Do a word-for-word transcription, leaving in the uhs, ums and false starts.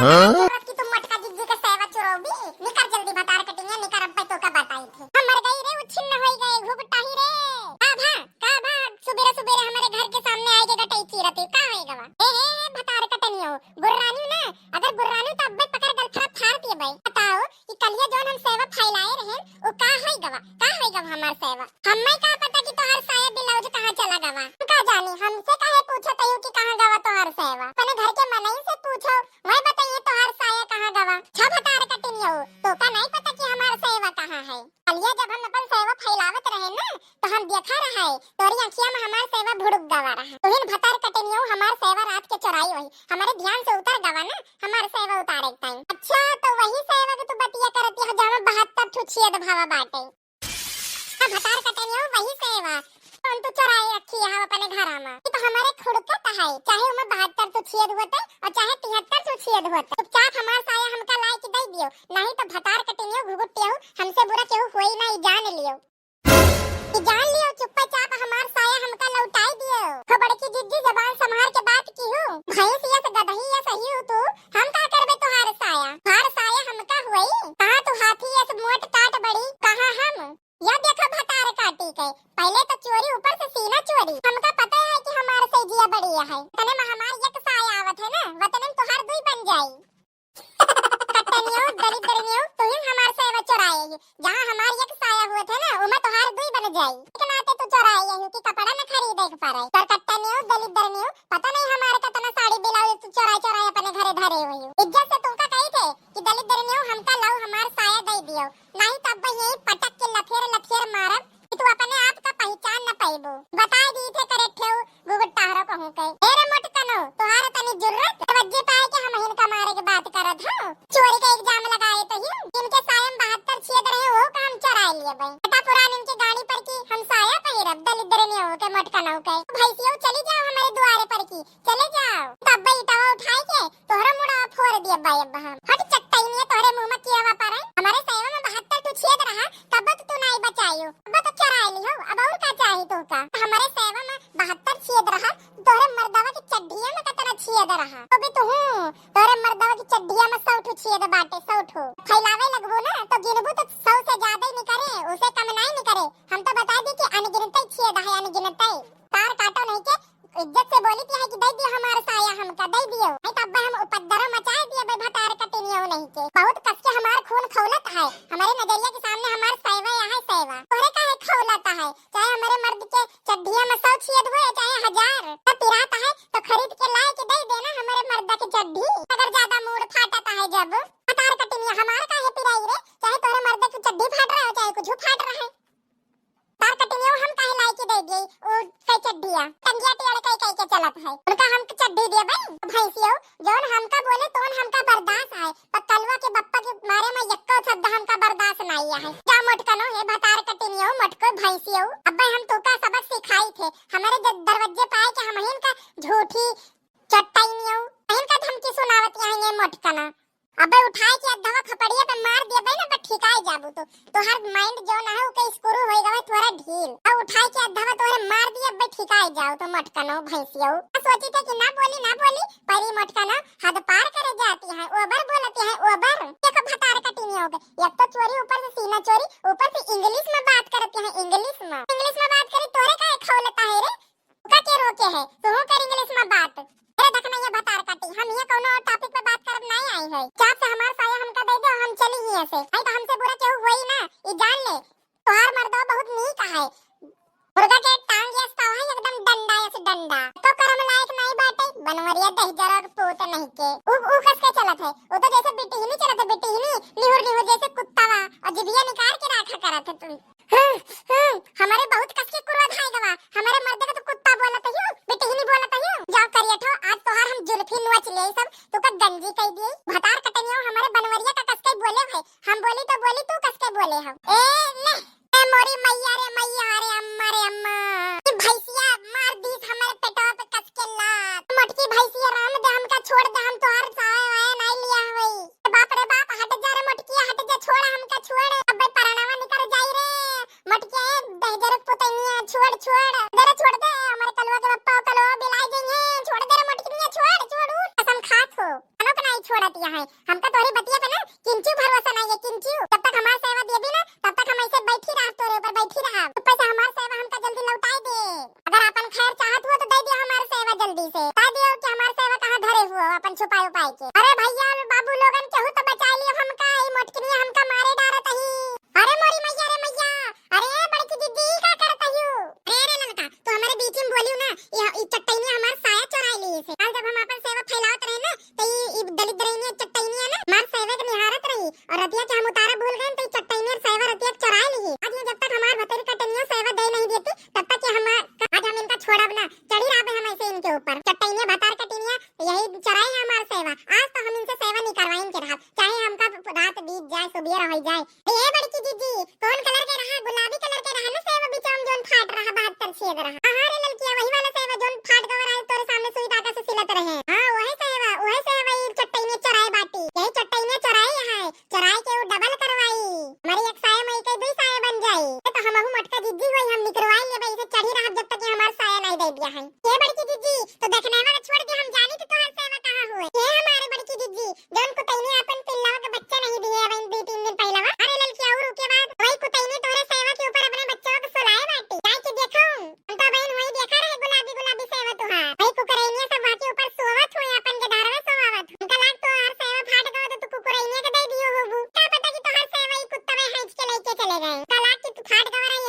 हाँ? जरूरत कि तू मोटका जिज्जी के सेवा चुरौबी? निकर जल्दी भतार कटिनिया, निकर, अब्बे तोका बताई थे। हम मर गई रे, उच्छिन्न होई गए, घुघुटाही रे। का भा, का भा, सुबेरे सुबेरे हमरे घर के सामने आए के गटई चीरत है, का होई गवा? ए, ए, ए, भतार कटनियो, गुर्रानी ना, अगर गुर्रानी तो अब्बे पकड़ गलफरा फाड़ दिए बे। बताओ, ई कलिया जौन हम सेवा फैलाए रहेन, उ का होई गवा? का होई गवा हमार सेवा? हम्मे का पता कि तोहार साया ब्लाउज कहाँ चला गवा? हम का जानी, हमसे काहे पूछत हयू कि कहाँ गवा तोहार सेवा? अपने घर के मनई से पूछो, वही बताइए तोहार साया कहाँ गवा। छा भतार कटिनियो, तोका नहीं पता कि हमार सेवा कहाँ है? कलिया जब हम अपन सेवा फैलावत रहेन ना, तो हम देखा रहे, तोरी अखिया में हमार सेवा भुड़ुक गवा रहा। तुहिन भतार कटिनियो हमार सेवा रात के चोराई वही, हमारे ध्यान से उतर गवा ना, हमार सेवा उतारे के टाइम। अच्छा, तो वही सेवा के तू बतिया करती है, जहाँ बहत्तर ठू छेद भवा बाटे। हाँ, भतार कटिनियो वही सेवा, कौन तू चोराए रखी है अपने घरा में? ये तो हमारे खुद के तो है, चाहे उमे बहत्तर ठू छेद होते और चाहे तिहत्तर ठू छेद होते। चुपचाप हमार साया हमका लाए के दे दियो, नहीं तो भतार कटिनियो घुघुटियो, हमसे बुरा केहू होई ना, ई जान लियो। ई जान लियो, चुप्पा चाप हमार साया हमका लौटाई दियो। हो बड़की जिज्जी, जबान संभार के बात किहू। भैंस यस गदही यस हियू तू, हम का करबे तोहार साया? तोहार साया हमका हुई? कहाँ तू हाथी यस मोट काट बड़ी, कहाँ हम? या देखा भतार काटी के, पहले तो चोरी ऊपर से सीना चोरी। हमका पता है कि हमार से जिया बड़ी है। वतने में हमार एक साया आवत है ना, वतने में तोहार दुई बन जाई। कटनियो, दलिद्दरनियो, तुहिन हमार सेवा चोराए ही। जहाँ हमार एक साया हुए थे ना, उमे तोहार दुई बन जाई। एक नाते तू चोराए ही कि कपड़ा न खरीदे के पड़े। पर कटनियो, दलिद्दरनियो, पता नहीं हमार कतना साड़ी ब्लाउज तू चोराए चोराए अपने घरे धरे हुई। इज्जत से तुमका कही थे कि दलिद्दरनियो हमका लाओ हमार साया दे दियो, नहीं तब यही पटक के लथेर लथेर मारब कि तू अपने आप का पहचान न पाइबो। बताए दी थे करे ठेऊ गुगुट टहरो कहूँ के। ए रे मोटकनो, तोहार तनी जुर्रत, दरवाजे पे आए के हमहिन का मारे के बात करत हो। चोरी का इल्जाम लगाए तो ही, इनके साया में बहत्तर छेद रहे, वो का हम चोराए लिए बे। हटा पुरान इनके गाड़ी पर की हम साया पहिरब, दलिद्दरनियो के मोटकनो के। भैंसियो चली जाओ हमारे दुआरे पर की, चले जाओ। तब बे इटावा उठाए के तोहरा मुड़ा फोड़ दिया बे अब हम। हट चट्टाई में तोहरे मुँह में किया वा पर है। हमारे साया में बहत्तर ठू छेद रहा, तब तो तू नहीं बचायो। अब तो चोराए ली हो, अब और का चाही तोहका? हमारे साया में बहत्तर छेद रहा, तोहरे मर्दवा की चड्ढिया में कितना छेद रहा। अबे तू हूँ, तोहरे मर्दवा की चड्ढिया में सौ ठू छेद बाटे, सौ ठू। फैलावे लगबू ना तो गिनबू तो सौ से ज्यादा ही निकरे, उसे कम नहीं निकरे। हम तो बता दी कि अनगिनते छेद है, अनगिनते। तार काटो नहीं के, इज्जत से बोली थी है कि दे दियो हमार साया हमका, दे दियो। नहीं तब हम उपद्रव मचाए दिए बे भतार कटिनियो नहीं के। बहुत कस के हमार खून खौलत है, हमारे नजरिया के सामने हमार साया है साया। तोहरे काहे खौलत है? चाहे हमारे मर्द के चड्ढिया में सौ छेद हुए, चाहे हजार, तो पिरात है तो खरीद के लाए के दे देना हमारे मर्द के चड्ढी। अगर ज्यादा मूड फाटत है जब। भतार कटिनिया हमार काहे पिराई रे? चाहे तोहरे मर्द की चड्ढी फाट रहा है, चाहे कुछ फाट रहा है। तार कटिनियो हम काहे लाई के दे दिए, ओ कई चड्ढिया, टंगिया टेढ़ कई कई के चलत है। उनका हम चड्ढी दिए भाई, भैंसियो, जौन हमका बोले तौन हमका बर्दाश्त है, पर कलुआ के बप्पा के मारे में यक्को शब्द हमका बर्दाश्त नहीं है। जा मोटकनो, हे भतार कटिनियो, मोटको भैंसियो, अब्बे हम तोका सबक सिखाई थे, हमारे द-, दरवाजे पे आए के हमहिन का झूठी चट्टाइनियो, हमहिन का धमकी सुनावत यहाँ ये मोटकना। अबे उठाए के अधवा खपड़िया पे मार दिया बे ना, बस ठिकाए जाबू तो। तोहर mind जौन है, ओके screw होई गवा थोड़ा ढील। अब उठाए के अधवा तोहरे मार दिया बे, ठिकाए जाओ तो मोटकनो भैंसियो। आ सोची थे कि ना बोली, ना बोली, पर ई मोटकना हद पार करे जाती है, over बोलती है, over। देखो भतार कटिनियो के, एक तो चोरी ऊपर से सीना चोरी, ऊपर से English में बात करती है, English में। English में बात करी, तोरे काहे खौलता है रे? का के रोके है? तू कर English में बात। अरे देख ना ये भतार काटी, हम ये कौनो topic पे बात करब नहीं आई है। चाप से हमार साया हमका दे दो, हम चली हियां से। आई तो हमसे बुरा केहू होई ना, ई जान ले। तोहार मर्दवा बहुत नीक है। मुर्गा के टांग यस तो है, एकदम डंडा यस डंडा। तो करम लायक नहीं बाटे, बनवरिया दहिजरा के पूत नहीं के। उ, उ कस के चलत है? उ तो जैसे बिटिहनी चलत है, बिटिहनी निहुर निहुर जैसे कुत्ता वा, और जिभिया निकाल के राखा करत है तू। हम्म, हम्म, हमारे बहुत कस के क्रोध आए गवा। हमारे मर्दे का तो कुत्ता बोलत हियो, बिटिहनी बोलत हियो। जाओ करियठो, आज तोहार हम जुल्फी नोच ले सब, तू का गंजी कह दिए। भतार कटनियो हमारे बनवरिया का कस के बोले है। हम बोली तो बोली, तू कस के बोले हो। ए ले, ए मोरी मैया रे मैया रे अम्मा रे अम्मा। ई भैंसिया मार दीस हमारे पेटवा पे कस के लात। मोटकी भैंसिया राम दे हमका छोड़ दे, हम तोहार साया वाया नहीं लिया होई। बाप रे बाप, हट जा रे मोटकिया, हट जा, छोड़ हमका, छोड़। अबे परानवा निकर जाई रे। मोटकिया, ए दहिजर पुतैनिया, छोड़, छोड़। दे रे, छोड़ दे, हमारे कलुआ के बप्पा, कलुआ बिलाई गई है। छोड़ दे रे मोटकिया, छोड़, छोड़, उठ। कसम खात हो, कनो के नहीं छोड़त या। है। हमका तोहरी बतिया पे ना किंचू भरोसा नहीं है, किंचू। जब तक हमार सेवा देबी ना, तब तक हम ऐसे बैठी रहब तोरे ऊपर, बैठी रहब। ऊपर से हमार सेवा हमका जल्दी लौटाई दे। अगर अपन खैर चाहत हो तो दे दियो हमार सेवा जल्दी से, बता दियो कि हमार सेवा कहाँ धरे हुआ अपन छुपाए उपाए के। अरे भैया बाबू लोगन, केहू तो बचाई लियो हमका, ई मोटकिनिया हमका मारे डारत ही। अरे मोरी मैया रे मैया, अरे बड़की दीदी, ई का करत हयू? अरे, अरे ललका, तू हमारे बीच में बोलियो ना, ई, ई चट्टैनिया हमार साया चोराई ली से। काल जब हम अपन सेवा फैलावत रहे ना, तो ई, ई दलिद्रैनिया चट्टैनिया ना, हमार सेवा के निहारत रही, और रतिया के हम उतारा भूल गए, तो ई चट्टैनिया सेवा रतिया के चोराई ली। आज ये जब तक हमार भतरी कटनिया सेवा दे नहीं देती, तब तक ये हमार, आज हम इनका छोड़ब ना, चढ़ी रहबे हम ऐसे इनके ऊपर। चट्टैनिया भतार कटनिया, यही चोराई है हमार सेवा। आज तो हम इनसे सेवा नहीं करवाइन के रहब, चाहे हमका रात बीत जाए, सुबेर हो जाए। ए बड़की जीजी, कौन कलर के रहा? गुलाबी कलर के रहा ना सेवा, बिचाम जोन फाट रहा, बहत्तर छेद रहा। हाँ रे ललकिया, वही वाला सेवा जोन फाट गवा रहा, तोरे सामने सुई धागा से सिलत रहे। हाँ, वही सेवा, वही सेवा ई चट्टैनिया चोराई बाटी। यही चट्टैनिया चोराई है, चोराई के वो डबल करवाई। हमारी एक साया मई के दुई साया बन जाई। ये तो हमहू मोटका जीजी होई, हम निकरवाई लेबे, इसे चढ़ी रहब जब तक ये हमार साया नहीं दे दिया है। ए बड़की जीजी, तो देखने वाला छोड़ के हम जानी तो तोहार सेवा कहाँ हुए। ए हमारे बड़की जीजी, जौन कुतैनी अपन पिल्लवा के बच्चा नहीं दिए अबहिन दो तीन दिन पहले बा। अरे ललकी, और ओके बाद वही कुतैनी तोहरे सेवा के ऊपर अपने बच्चवा के सोलाए बाटी। जाए के देखो, हम तो अबहिन वही देखा रहे गुलाबी गुलाबी सेवा तोहार। वही कुकरैनिया सब वहाँ के ऊपर सोवत हुए, अपन के धारवे सोवावत। हमका लाग तोहार सेवा फाट गवा तो तू कुकरैनिया के दे दियो होबू। का पता कि तोहार सेवा ई कुत्ता में हैंच के लेके चले गए। हमका लाग कि तू फाट गवा रहे